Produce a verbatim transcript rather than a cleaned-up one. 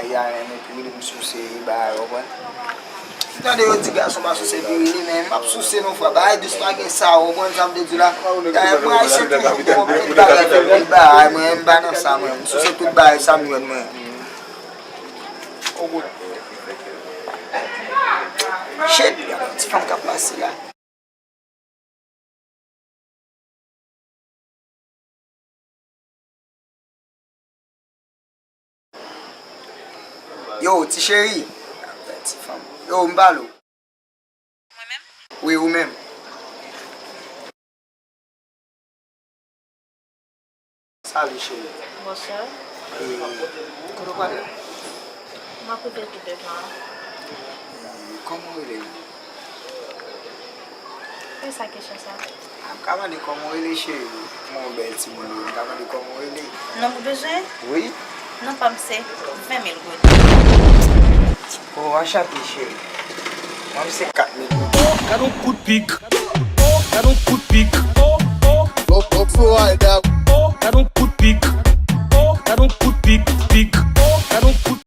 Ayayay, men pirili m souse bagay, w konprann? M tande yo di gason pa souse pirili, men m ap souse non, frè. Bagay dous pa gen sa, w konprann sa m vle di la? Dayè, mwen ayisyen toujou, m konprann bagay, tout bagay, mwen, m pa nan sa, mwen. M souse tout bagay, sa m jwenn, mwen. Shit, ti fanm k ap pase la. Yo, ti cheri. Ti fanm. Yo, m pale w. Mwen menm? Wi, ou menm. Salut, cheri. Bonswa. E, kote w prale? M ap rive tou devan. E, kòman w rele? Poukisa kesyon sa? A, m ka mande kòman w rele, cheri? Kòman w bèl timoun ou ye, m ka mande kòman w rele? Non, ou bezwen? Wi. Non pa m se ven mil goud. O, anchante, cheri. Mwen, m se kat mil goud. Gad on kout pik. Gad on kout pik. Go, go, Florida,